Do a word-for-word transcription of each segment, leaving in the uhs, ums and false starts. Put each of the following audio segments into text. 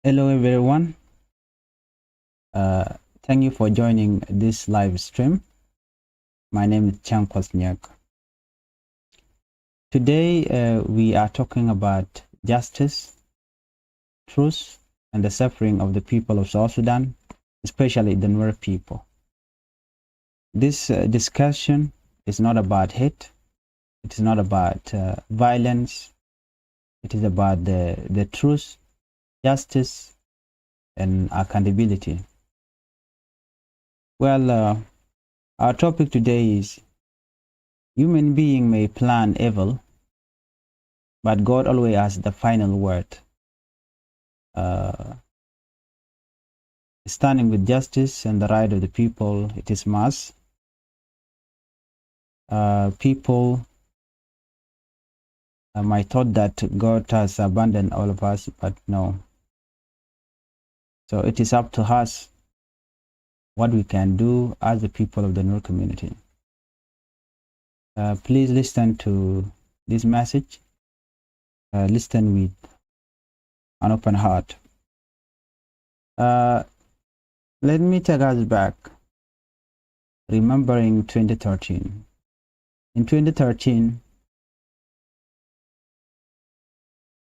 Hello, everyone. Uh, thank you for joining this live stream. My name is Chang Kwasniak. Today, uh, we are talking about justice, truth, and the suffering of the people of South Sudan, especially the Nuer people. This, uh, discussion is not about hate. It is not about, uh, violence. It is about the, the truth, justice, and accountability. Well, uh, our topic today is human being may plan evil, but God always has the final word. Uh, standing with justice and the right of the people, it is must. Uh, people, uh, might thought that God has abandoned all of us, but no. So it is up to us what we can do as the people of the Nuer community. Uh, please listen to this message. Uh, listen with an open heart. Uh, let me take us back, remembering twenty thirteen. In twenty thirteen,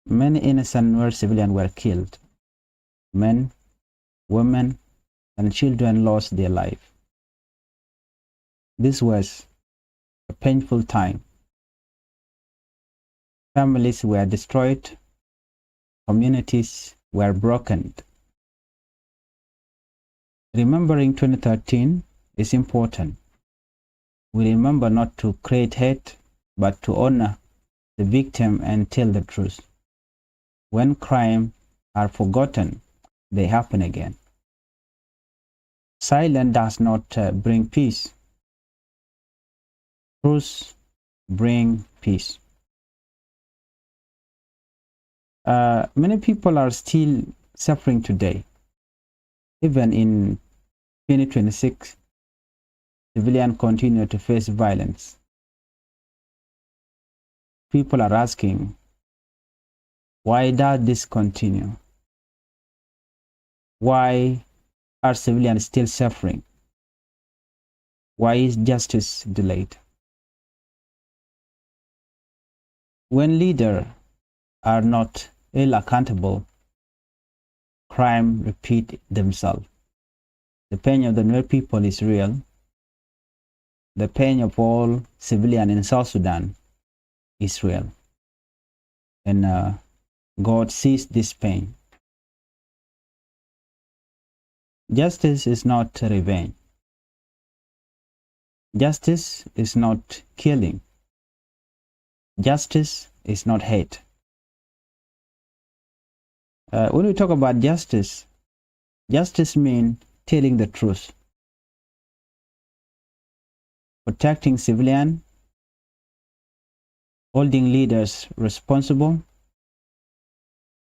many innocent Nuer civilians were killed. Men, women, and children lost their life. This was a painful time. Families were destroyed. Communities were broken. Remembering twenty thirteen is important. We remember not to create hate, but to honor the victim and tell the truth. When crime are forgotten, they happen again. Silence does not, uh, bring peace. Truth bring peace. Uh, many people are still suffering today. Even in twenty twenty-six, civilians continue to face violence. People are asking, why does this continue? Why are civilians still suffering? Why is justice delayed? When leaders are not held accountable, crime repeat themselves. The pain of the Nuer people is real. The pain of all civilian in South Sudan is real. And, uh, God sees this pain. Justice is not revenge. Justice is not killing. Justice is not hate. Uh, when we talk about justice, justice means telling the truth, protecting civilian, holding leaders responsible,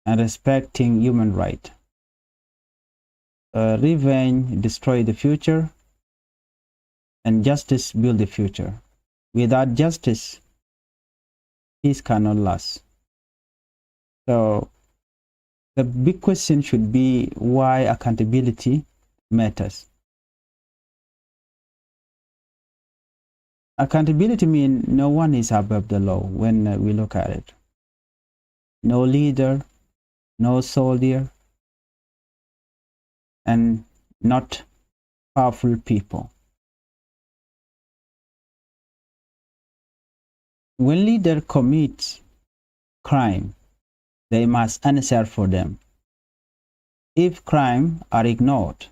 and respecting human right. Uh, revenge destroy the future, and justice build the future. Without justice, peace cannot last. So the big question should be why accountability matters. Accountability means no one is above the law when, uh, we look at it. No leader, no soldier, and not powerful people. When leader commits crime, they must answer for them. If crime are ignored,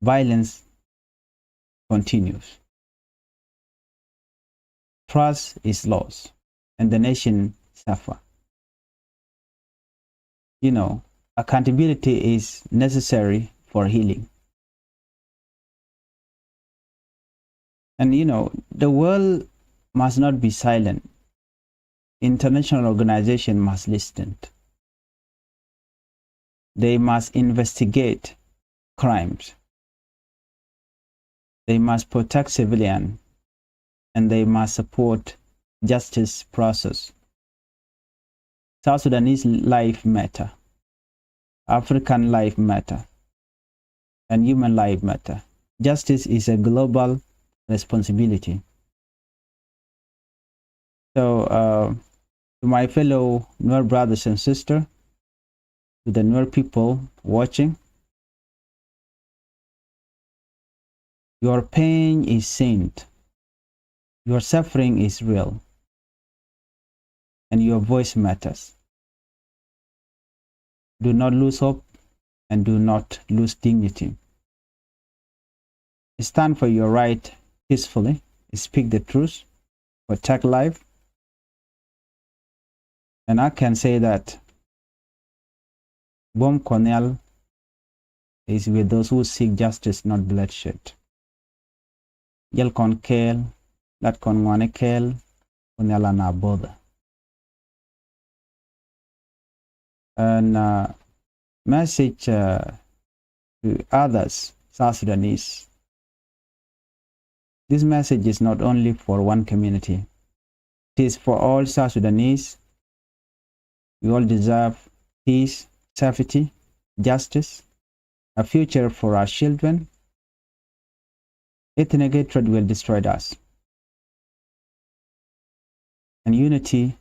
violence continues. Trust is lost, and the nation suffer. You know, accountability is necessary for healing. And, you know, the world must not be silent. International organization must listen. They must investigate crimes. They must protect civilian, and they must support justice process. South Sudanese life matter. African life matter and human life matter. Justice is a global responsibility. So, uh, to my fellow Nuer brothers and sisters, to the Nuer people watching, your pain is seen, your suffering is real, and your voice matters. Do not lose hope and do not lose dignity. Stand for your right peacefully, speak the truth, protect life. And I can say that Buɔ̱m Kuɔth Nhial is with those who seek justice, not bloodshed. Jäl kɔn kɛɛl, lat kɔn ŋuani kɛɛl, Kuɔth Nhial an a bo̱o̱thɛ. And, uh, message, uh, to others, South Sudanese. This message is not only for one community. It is for all South Sudanese. We all deserve peace, safety, justice, a future for our children. Ethnic hatred will destroy us. And unity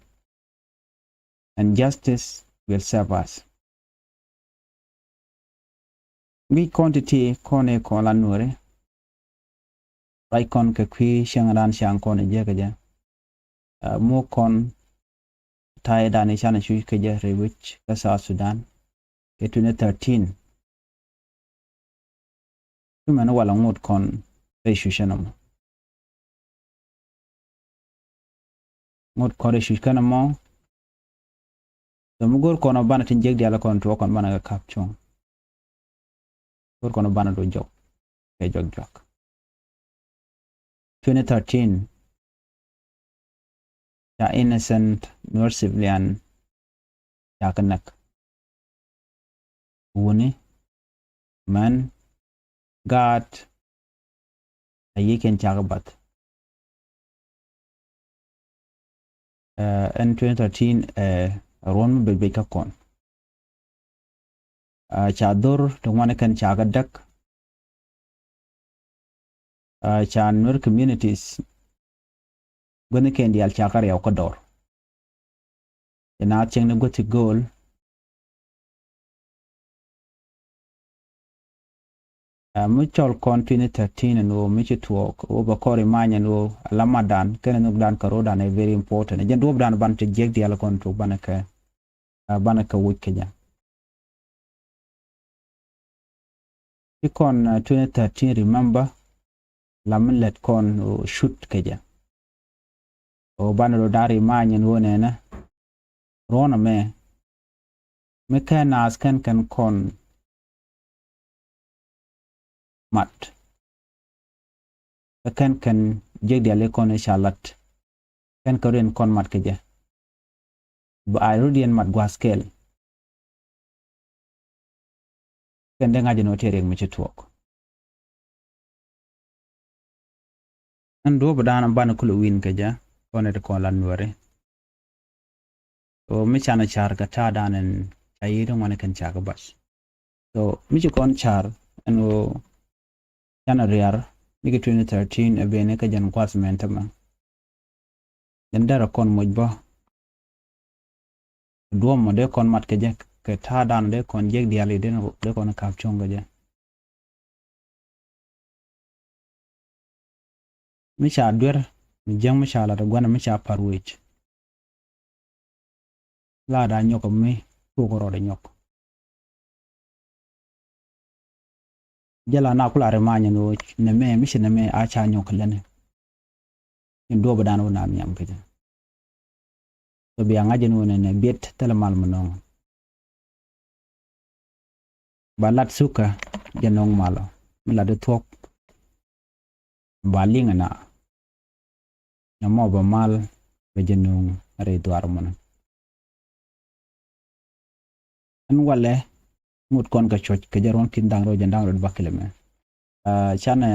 and justice will serve us. Ŋi̱i̱c kɔn ti̱ti̱ kɔn i̱ kɔn la Nuääri. Ruac kɔn kɛ kui̱ cäŋ raan ca̱ŋ kɔn i̱ jiäkä jɛ. Uh, muk kɔn ta̱yɛ dan i̱ canɛ cuc kä jɛ rɛy wec kä South Sudan kɛ twenty thirteen. Cu mɛn walɛ ŋot kɔn rɛy cuc ɛn ɛmɔ. Ŋot kɔn rɛy cuc kɛn ɛmɔ. Thom mi go̱r kɔn ɔ banɛ tin jiäk diaal kɔn tuɔɔk kɔn banɛ kɛ kap cuɔ̱ŋ. Go̱r kɔn ɔ banɛ do jɔk kɛ jɔk juak. Twenty thirteen, ca innocent Nuer civilian ca kɛ näk. Wuni, män, gaat, a yiëëkiɛn ca kɛ bath. Uh, ɛn twenty thirteen, uh, ruɔ̱n mi bec bec kä kɔn. Uh, ca dhor ti ŋuani kɛn ca kɛ däk. Uh, ca Nuer communities guäthni kɛn diaal ca kɛ riɛw kä dɔr. Inaath cieŋni guäthi gööl. Uh, mi cɔl kɔn twenty thirteen ɛn ɣöö mi ci tuɔɔk ɣöö bɛ kɔr imany ɛn ɣöö alamatdan kɛnɛ nhökdan kɛ ro̱dan ɛ very important. Ɛ jɛn duɔ̱ɔ̱pdan ban te jiäk diaal kɔn tuk banɛ kɛ, uh, banɛ kɛ wuc kɛ jɛ. Ci kɔn, uh, twenty thirteen, remember, la mi lät kɔn ɣöö cut kɛ jɛ. Ɣöö banɛ rɔ da̱r imany ɛn ɣöö nɛnɛ ruɔ̱n ɛmɛ mi kɛn naath kɛn kɛn kɔn mat. Kä kɛn kɛn jiäk diaal i̱ kɔn i̱ ca lat. Kɛn kɛ rɔ in kɔn mat kɛ jɛ. Ba a rɔ in mat gua̱a̱th kɛɛl. Kɛn dee ŋa̱c in wä tëë riɛk mi ci tuɔɔk. Ɛn duɔ̱ɔ̱p dan banɛ kulɛ wi̱n kɛ jɛ kɔn ɛ ti kɔn la Nuääri. Ɣöö mi canɛ ca̱r kɛ ta̱a̱ dan ɛn ca yi̱i̱t ŋuani kɛn ca kɛ bath. So mi ci kɔn ca̱r ɛn ɣöö canɛ riar mi kɛ twenty thirteen ɛ ben kä jɛn gua̱th mɛn tämɛ. Jɛn derɛ kɔn moc bä. Duɔ̱ɔ̱p mɔ dee kɔn mat kɛ jɛ kɛ ta̱a̱ dan dee kɔn jiäk diaal i̱ dee kɔn ka̱p cuɔ̱ŋ kɛ jɛ. Mi ca duer mi jiäŋ mi ca lat ɛ gua̱n mi ca pa̱r wec. La da nyɔk mi tuk rɔɔdɛ nyɔk. Jɛ la na kula ri manyɛ ni wä nɛmɛ mi ci nɛmɛ a ca nyɔk lɛni. In duɔp dan wä na nhiam kɛ jɛ. Tɔ bia ŋa̱c jɛ ni wä nɛnɛ biet thilɛ mal mi nɔŋ. Ba lat thukä jɛ nɔŋ malɔ mi lat di thuɔk. Ba liŋ na nɔmɔ ba mal bɛ jɛ nuŋ rɛy dhuar mɔnɔ. Ɛn walɛ ŋut kɔn kɛ cuɔc kɛ jɛ ruɔ̱n ki̱n da̱ŋ rɛw jɛ da̱ŋ rɛw ba kilɛ mɛ. Canɛ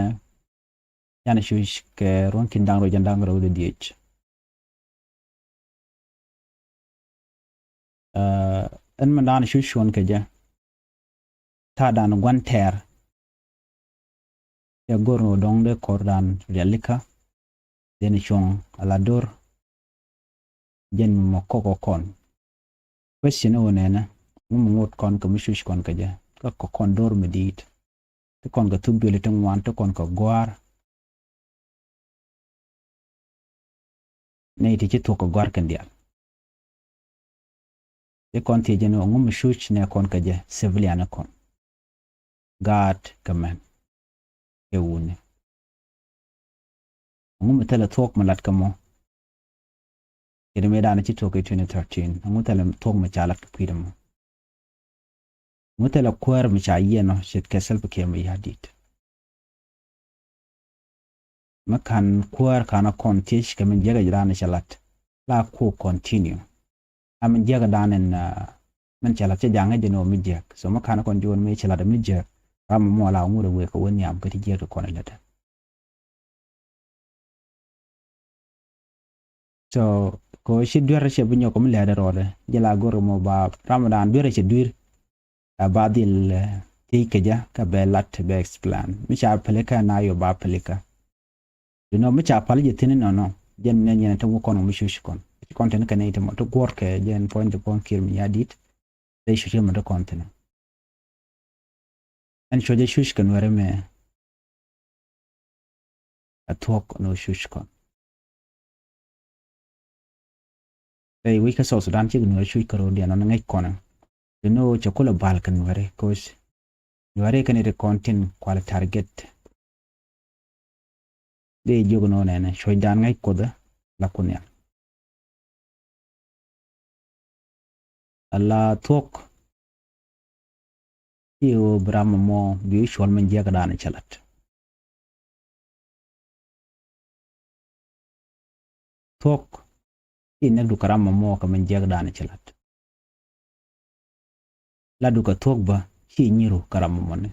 canɛ cuc kɛ ruɔ̱n ki̱n da̱ŋ rɛw jɛ da̱ŋ rɛw di dhiec. Ɛn mɛ da̱a̱n cu cuɔn kɛ jɛ. ta̱a̱ dan gua̱n tɛɛr. Cɛ go̱r ni wä dɔ̱ŋ dee kɔr dan rialikä. Dee ni cuɔ̱ŋ a la do̱r. Jɛn mi mɔ kɔk kɔn. Question ni wä nɛnɛ, ŋu mi ŋot kɔn kɛ mi cuc kɔn kɛ jɛ, kä kɔk kɔn do̱r mi di̱i̱t. Ti kɔn kɛ thuk duëli ti ŋuan, ti kɔn kɛ gua̱a̱r. Nɛy ti ci thuɔ̱k kɛ gua̱a̱r kɛn diaal. Ti kɔn thiec jɛ ni ŋu mi cuc nɛ kɔn kɛ jɛ civilian ni kɔn. Gaat kɛ mɛn. Kɛ wuni. Ŋu mi thilɛ thuɔ̱k mi lat kɛ mɔ. Kɛ di mi dan ci thuɔ̱k kɛ twenty thirteen. Ŋu thilɛ thuɔ̱k mi ca lat kɛ kui̱dɛ mɔ. Ŋu thilɛ kuäär mi ca yiɛn ɔ ce̱tkɛ Salva Kiir Mayardit. Mi ka̱n kuäär ka̱n a kɔn thiec kɛ mi jiäk a ji̱ dan cɛ lat. La ku continue. A mi jiäk dan in, ah, min cɛ lat cɛ ja̱ŋ ŋäc jɛ ni wä mi jiäk. So mi ka̱n a kɔn ji̱ wä mi cɛ lat mi jiäk. Ram mɔ la ŋut a wek kɛ wä nhiam kɛ ti jiäk ti kɔn a lat. So kɛ ɣöö ci duer cɛ bi nyɔk kɛ mi lɛ̈ɛ̈dɛ rɔɔdɛ jɛ la go̱r mɔ ba ram dan duer cɛ duer. A ba dhil, eh, thiec kɛ jɛ kä bɛ lat bɛ explain mi ca pelikä na yɔ ba pelikä. Di nɔ mi ca pal jɛ thi̱n inɔnɔ jɛn nɛ nyɛn te ŋu kɔn ŋu mi cuc kɔn ci kɔn teni kɛ nɛy te mɔ ti guɔ̱r kɛ jɛn puɔ̱ny te puɔ̱ny Kiir Mayardit. Te cuc kɛ mɔ te kɔn thi̱n. Ɛn cuɔ̱c ɛ cuc kɛ Nuɛri mɛ. Ɛ thuɔ̱k ni wä cuc kɔn. Ɛ wi̱c kä South Sudan cik Nuɛri cuc kɛ ro̱diɛn ɔn ŋäc kɔn. Di ni wä cɛ kulɛ bal kɛ Nuɛri koc. Nuɛri kɛn iti kɔn tin kual target. Dee jiök ni wä nɛnɛ cuɔ̱cdan ŋäc Kuoth la kun nhial. Ala thuɔ̱k ci ɣöö bi ram mɔ bi cuɔl min jiäk dan cɛ lat. Thuɔ̱k ci näk dukɛ ram mɔ kɛ min jiäk dan cɛ lat. La dukɛ thuɔ̱k bä ci nyiru kɛ ram mɔ ni.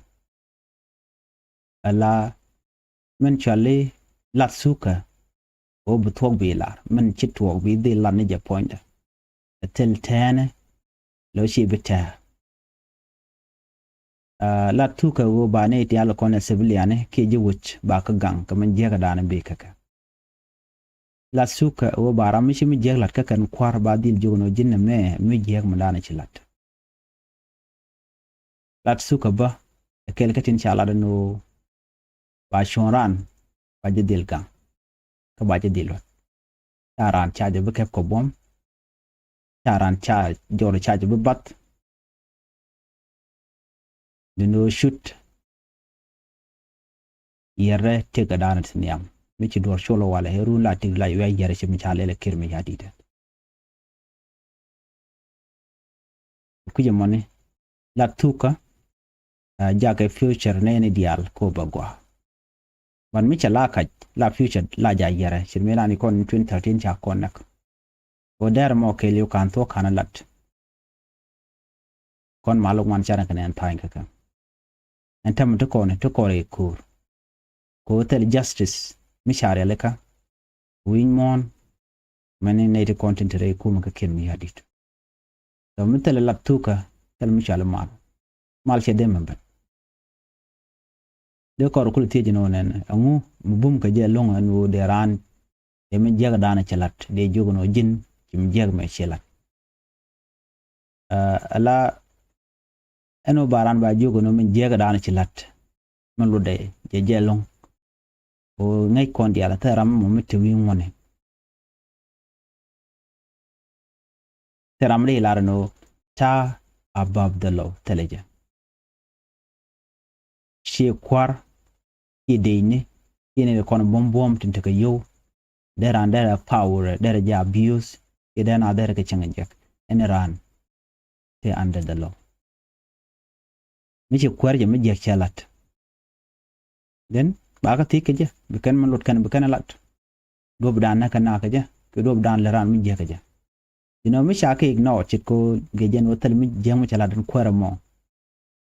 Ala min cuali lat thukä ɣöö bi thuɔ̱k bi lar min ci tuɔɔk bi dhil lat ni jɛ puɔ̱nydɛ. Ɛ thil tɛɛnɛ lɛ ci bi tɛɛ. Ah, lat thukä ɣöö ba ni tial kɔn ɛ civiliani kiɛ ji̱ wec ba kä gaŋ kɛ min jiäkä daani bi kä kɛ. Lat thukä ɣöö ba ram mi ci mi jiäk lat kä kɛn kua̱r ba dhil jiök ni ɣöö ji̱n nɛ mɛ mi jiäk mi daani ci lat. Lat thukä bä ɛ kɛl kä tin ca lat ni ɣöö ba cuɔ̱ɔ̱ŋ ran ba jɛ dhil gaŋ kä ba jɛ dhil luɔt. Ca ran ca jɛ bi kɛp kɔ buɔ̱m. Ca ran ca jɔr ca jɛ bi bath. Di ni ɣöö cut. Yɛrɛ tëk a da̱a̱n ti nhiam mi ci duɔ̱r col walɛ ɛ run la tëk la wiac yɛrɛ ci mi ca lɛl ɛ Kiir Mayardit. Kui̱c ɛmɔni la thukä. Ah, jakɛ future nɛɛni diaal ko bɛ gɔaa. Ban mi cɛ la kac la future la ja yɛrɛ ci mi la ni kɔn twenty thirteen ca kɔn näk. Ko dɛr mɔ kɛɛliw ka̱n thuɔ̱k ka̱n lat. Kɔn mal ŋuan carɛ kɛ nɛn tha̱a̱ny kä kɛ. Ɛn tɛm ti kɔn ti kɔn rɛy ko̱o̱r. Ko thil justice mi ca rialikä. Wi̱ny muɔ̱ɔ̱n mɛn ni nɛy ti kɔn tin te rɛy kumɛ kä Kiir Mayardit. Tɔ mi thil lat thukä thil mi cɔal mal. Mal cɛ dee mɛ ben. Dee kɔr kul thiec ni wä nɛn ɛŋu mi bum kɛ jɛ lo̱ŋ ɛn ɣöö dee raan dee mi jiäk daanɛ cɛ lat dee jiök ni wä ji̱n ci mi jiäk mɛ cɛ lat. Ah, ala ɛn wä ba raan ba jiök ni wä mi jiäk daanɛ cɛ lat. Mi lutdɛ jɛ jɛ lo̱ŋ. Ɣöö ŋäc kɔn diaal thil ram mɔ mi te wi̱i̱ ŋuɔ̱ni. Thil ram ri lar ni ɣöö ta̱a̱ above the law thilɛ jɛ. Ci kua̱r ci dec ni ci ni kɔn buɔ̱m buɔ̱m tin tekɛ yio̱w. Derɛ an derɛ power derɛ jɛ abuse. Ci derɛ na derɛ kɛ cäŋ jek ɛn raan. Te under the law. Mi ci kuäär jɛ mi jiäk cɛ lat. Then ba kä thi̱i̱k kɛ jɛ bi kɛn mi lot kɛn bi kɛn lat. Duɔp dan näk kɛ na kɛ jɛ kɛ duɔp dan lɛ raan mi jiäk kɛ jɛ. You know mi ca kɛ ignore cit ko gɛ jɛn wä thil mi jiäk mi cɛ lat in kuäär ɛmɔ.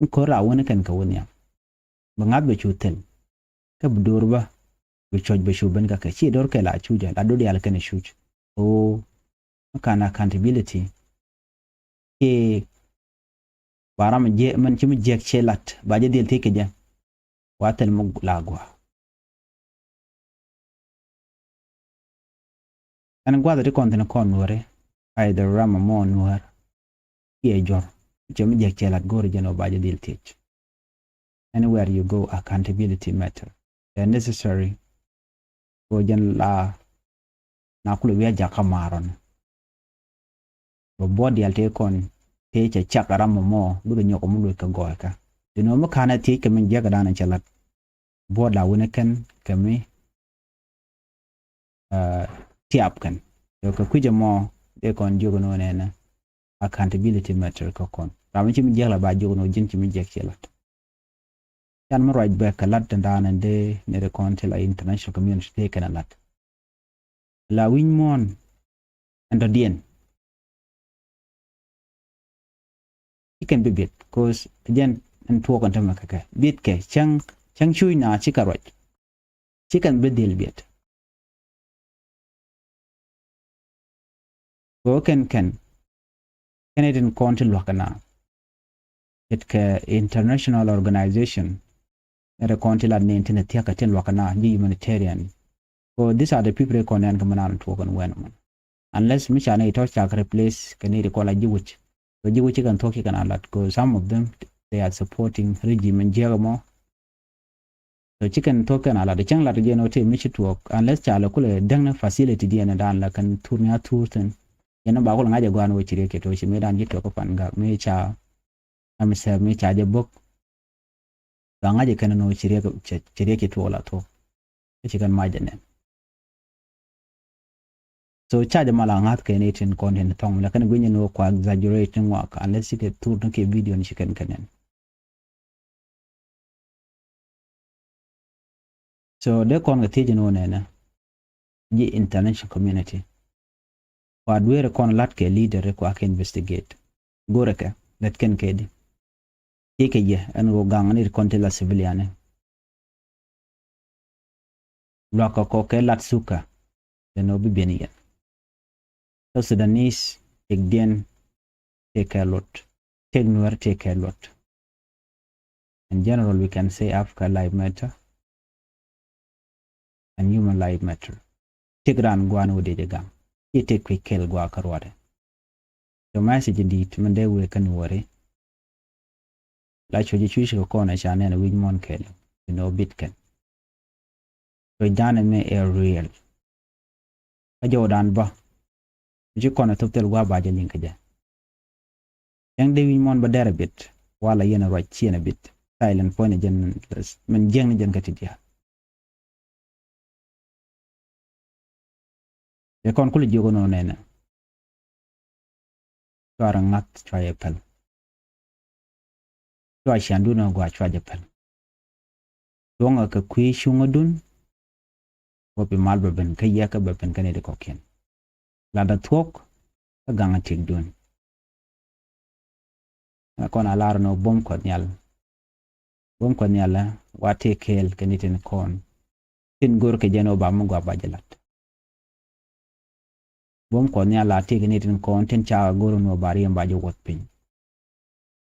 Mi ko̱r ra wä ni kɛn kɛ wä nhiam. Bi ŋa̱th bɛ cu thil. Kä bi do̱r bä bi cuɔ̱c bɛ cu ben kä kɛ ci do̱r kɛ la cuc la do̱r diaal kɛn cuc. Ɣöö mi kan accountability. Ci Ba ram jiɛ mɛn ci mi jiɛk cɛ lat ba jɛ dhil thiec kɛ jɛ. Wa thil mi la gua. Ɛn gua̱th ti kɔn thin kɔn nuɔri. Either ram mɔ nuɔr kiɛ jɔr. Cɛ mi jiɛk cɛ lat go̱ri jɛn ɔ ba jɛ dhil thiec. Anywhere you go, accountability matter. Ɛ necessary. Ko jɛn la na kulɛ wi̱i̱ a jakä maarɔn. Bɛ buɔt dial tëë kɔn tëë cɛ cak ram mɔ mɔ bikɛ nyɔk mɔ luɔc kɛ gɔɔykä. Ti nɔ mi ka̱n ɛ thiec kɛ mi jiɛk dan cɛ lat. Buɔt la wini kɛn kɛ mi tiap kɛn. Yɔ kɛ kui̱cɛ mɔ dee kɔn jiök ni wä nɛnɛ accountability matter kɛ kɔn. Ram mi ci mi jiɛk la ba jiök ni wä ji̱n ci mi jiɛk ci lat. Can mi ruac bɛ kɛ lat tin da̱a̱n ɛn dee ni ri kɔn ti la international community tëë kɛn a lat. La wi̱ny muɔ̱ɔ̱n ɛn dɔ̱diɛn. Ci kɛn bi biɛt, 'cause jɛn ɛn tuɔɔk ɛn tämɛ kɛ kɛ biɛt kɛ cäŋ, cäŋ cuuc na ci kɛ ruac. Ci kɛn bi dhil biɛt. Ko kɛn kɛn kɛn itin kɔn ti luakä na. It kɛ international organization. Nɛrɛ kɔn ti lat ni tin thiakä tin luakä na ji̱ humanitarian. So these are the people kɔn nɛn kɛ mɛ nan tuɔk kɛn wɛn mɔ. Unless mi ca ni tɔ cak replace kɛ ni ri kɔn la ji̱ wi̱c. Kɛ ji̱ wi̱c ci kɛn thuɔk ci kɛn a lat kɛ some of them they are supporting regime in jiɛk mɔ. So ci kɛn thuɔk kɛn a lat cäŋ lat jiɛn ɔ ti mi ci tuɔk unless ca lɛ kulɛ däŋ ni facility diɛn dan la kɛn thur ni a thur thin. Yɛn ba kulɛ ŋa̱c a guan wä ci riek kɛ tɔ ci mi dan ji̱ tuɔk kɛ pan gak mi ca. Ɛm sɛp mi ca jɛ bok. Ba ŋa̱c kɛn ni wä ci riek ci riek ci tuɔk la thuɔk. Ci kɛn mac jɛ nɛn. So ca jɛ mal a ŋa̱th kɛ ni tin kɔn tin thɔŋ la kɛn guinyɛ ni wä kua exaggerate ni ŋuak unless ci kɛ thur ni kɛ video ni ci kɛn kɛ nɛn. So dee kɔn kɛ thiec ni wä nɛnɛ ji̱ international community. Kua dueeri kɔn lat kɛ leader kua kɛ investigate. Go̱rɛ kɛ lät kɛn kɛ di. Ti kɛ yɛ ɛn ɣöö gaŋ ni ri kɔn ti la civilian ni. Luakä kɔ kɛ lat thukä. Then ɔ bi biɛn yɛn. South Sudanese tëkdiɛn tëë kɛ luɔt. Tëk Nuɛr tëë kɛ luɔt. In general we can say Africa life matter and human life matter. Tëk raan guan wä dee jɛ gaŋ ci tëk kui̱ kɛl guakä ruadɛ. Cɛ message in di̱i̱t min dee wëë kä Nuɔri. La cuɔ̱c cuc kɛ kɔn ɛ ca nɛn wi̱c muɔ̱n kɛl. Inɔ bit kɛn. Cuɔ̱c dan ɛmɛ ɛ real. Kä jɔwdan bä. Ci kɔn ɛ thop thil gua̱a̱ ba jɛ liŋ kä jɛ. Cäŋ dee wi̱c muɔ̱n bä dɛrɛ bit. Wala yɛn ruac ciɛn a bit. Silent point jɛn min jiɛŋni jɛn kä ti diaal. Yɛ kɔn kulɛ jiök ɛn ɣöö nɛnɛ. Cua rɛ ŋa̱th cua yɛ päl. Cua ciandun ɛ gɔaa cua jɛ päl. Cuɔ̱ŋɛ kɛ kui̱ cuŋädun. Wä bi mal bɛ ben kä yɛ kä bɛ ben kä ni di kɔkiɛn. Latdä thuɔ̱k kä gaŋ a tiekdun. Ɛ kɔn a lar ni wä buɔ̱m Kuɔth Nhial. Buɔ̱m Kuɔth Nhial ɛ wa tëë kɛɛl kɛ ni tin kɔn. Tin go̱r kɛ jɛn wä ba mi gɔaa ba jɛ lat. Buɔ̱m Kuɔth Nhial a tëë kɛ ni tin kɔn tin ca go̱r ni wä ba riɛm ba jɛ wuɔth piny.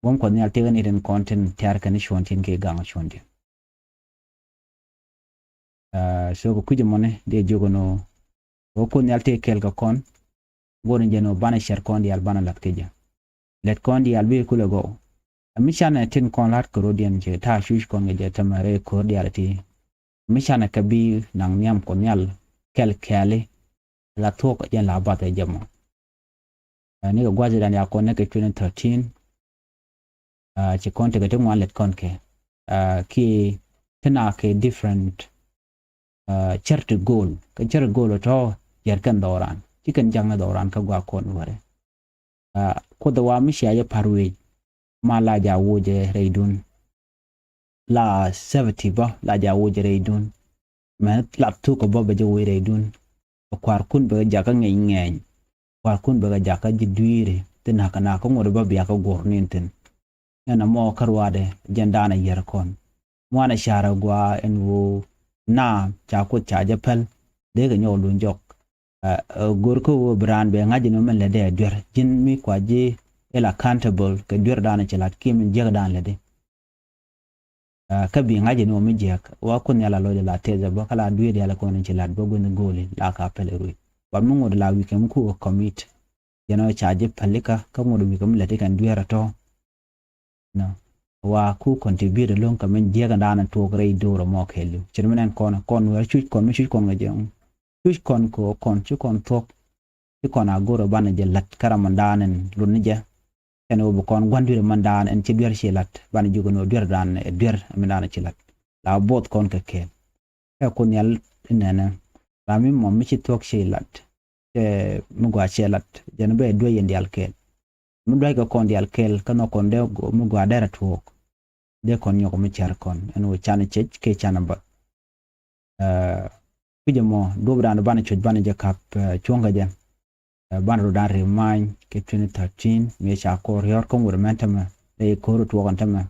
Buɔ̱m Kuɔth Nhial tëë kɛ ni tin kɔn tin tɛ̈r kɛ ni cuɔ̱n tin kɛ gaŋ cuɔ̱n tin. So kɛ kui̱c ɛmɔni dee jiök ɛn ɣöö Kuoth Nhial tëë kɛɛl kɛ kɔn. Go̱r ni jɛn ɣöö banɛ cɛr kɔn diaal banɛ la̱th kɛ jɛ. Lɛt kɔn diaal bi kulɛ gɔw. Ɛ mi canɛ tin kɔn la̱t kɛ ro̱diɛn cɛ ta̱a̱ cuc kɔn kɛ jɛ tämɛ rɛy ko̱r diaal ti. Ɛ mi canɛ kɛ bi naŋ nhiam Kuɔth Nhial kɛl kɛɛli. La thuɔ̱k jɛn la bath ɛ jɛ mɔ. Ɛ ni kɛ gua̱th idan ya kɔn ni kɛ twenty thirteen. Ci kɔn tekɛ ti ŋuan lɛt kɔn kɛ kiɛ ti na kɛ different charity goal. Kɛ charity goal tɔ yɛr kɛn dhɔran ci kɛn jaŋ ni dhɔran kä gua kɔn wɛrɛ. Kuoth wa mi cia jɛ par wec ma la ja wocɛ rɛydun. La seventy bä la ja wocɛ rɛydun. Mɛ la thuk bä bɛ jɛ woc rɛydun. Kuarkun bɛ jakä ŋɛny ŋɛny. Kuarkun bɛ jakä ji̱ dui̱ri ti nakä nakä ŋuɔ̱t bä biakä guɔ̱r nin thin. Ɛn amɔ kä ruaadɛ jɛn daanɛ yɛr kɔn. Muanɛ carɛ gua ɛn ɣöö na ca Kuoth ca jɛ päl. Dee kɛ nyɔk luny jɔk. Go̱r kä ɣöö bi raan bɛ ŋa̱c ɛn ɣöö mɛn lɛ dee duer ji̱n mi kua ji̱ ila accountable kɛ duer dan ci lat kiɛ min jiäk dan lɛ di. Kä bi ŋa̱c ni wä mi jiäk wa Kuoth Nhial a lɔcdɛ la tɛth ɛ bä kä la duer dial kɔn ci lat bä guin goli la ka pɛl rui. Wat mi ŋot la wikɛ mi ku commit. Jɛn ɔ ca ji̱ pälikä kä ŋot wikɛ mi lɛt ikɛn duer a tɔ. Nɔ wa ku contribute loŋ kɛ min jiäk dan tuɔk rɛy do̱r mɔ kɛɛliw. Cin mi nɛn kɔn kɔn wɛr cuc kɔn mi cuc kɔn kɛ jɛ. Cuc kɔn kɛ kɔn ci kɔn thuɔk. Ci kɔn a go̱r banɛ jɛ lat kä ram mi dan in lut ni jɛ. Kɛn wä bi kɔn gua̱n duer man dan in ci duer ci lat banɛ jukɛ ni wä duer dan ɛ duer mi dan ci lat. La both kɔn kɛ kɛɛl. Kɛ Kuoth Nhial inɛnɛ ram mi mɔ mi ci thuɔk ci lat. Cɛ mi gua cɛ lat jɛn bɛ duer yɛn dial kɛɛl. Mi duac kɛ kɔn dial kɛɛl kä nhɔk kɔn dee mi gua dɛr a tuɔɔk. Dee kɔn nyɔk mi cär kɔn ɛn wä can cec kɛ can bä. Kucä mɔ duɔp dan banɛ cuc banɛ jɛ kap cuɔ̱ŋ kɛ jɛ. Banɛ rɔ dan ri many kɛ twenty thirteen mi ca kɔr riɔr kä ŋut mɛn tämɛ dee ko̱r tuɔk ɛn tämɛ.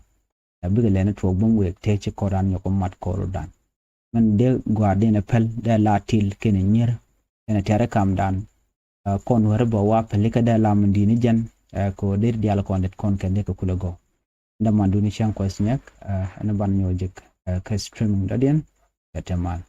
Bikɛ lɛn tuɔk bum wek tëë ci kɔr dan nyɔk mat kɔr dan. Mɛn dee gɔaa din ɛ päl dee la til kɛn nyier kɛn tiari kam dan. Kɔn weri bä wa päli kä dee la min dini jɛn kɛ wä dee dial kɔn det kɔn kɛn dee kɛ kulɛ gɔw. Dee man duni cäŋ kuɔth nyɛk ɛn ban nyɔk jik kɛ streaming dɔdiɛn kɛ te mal.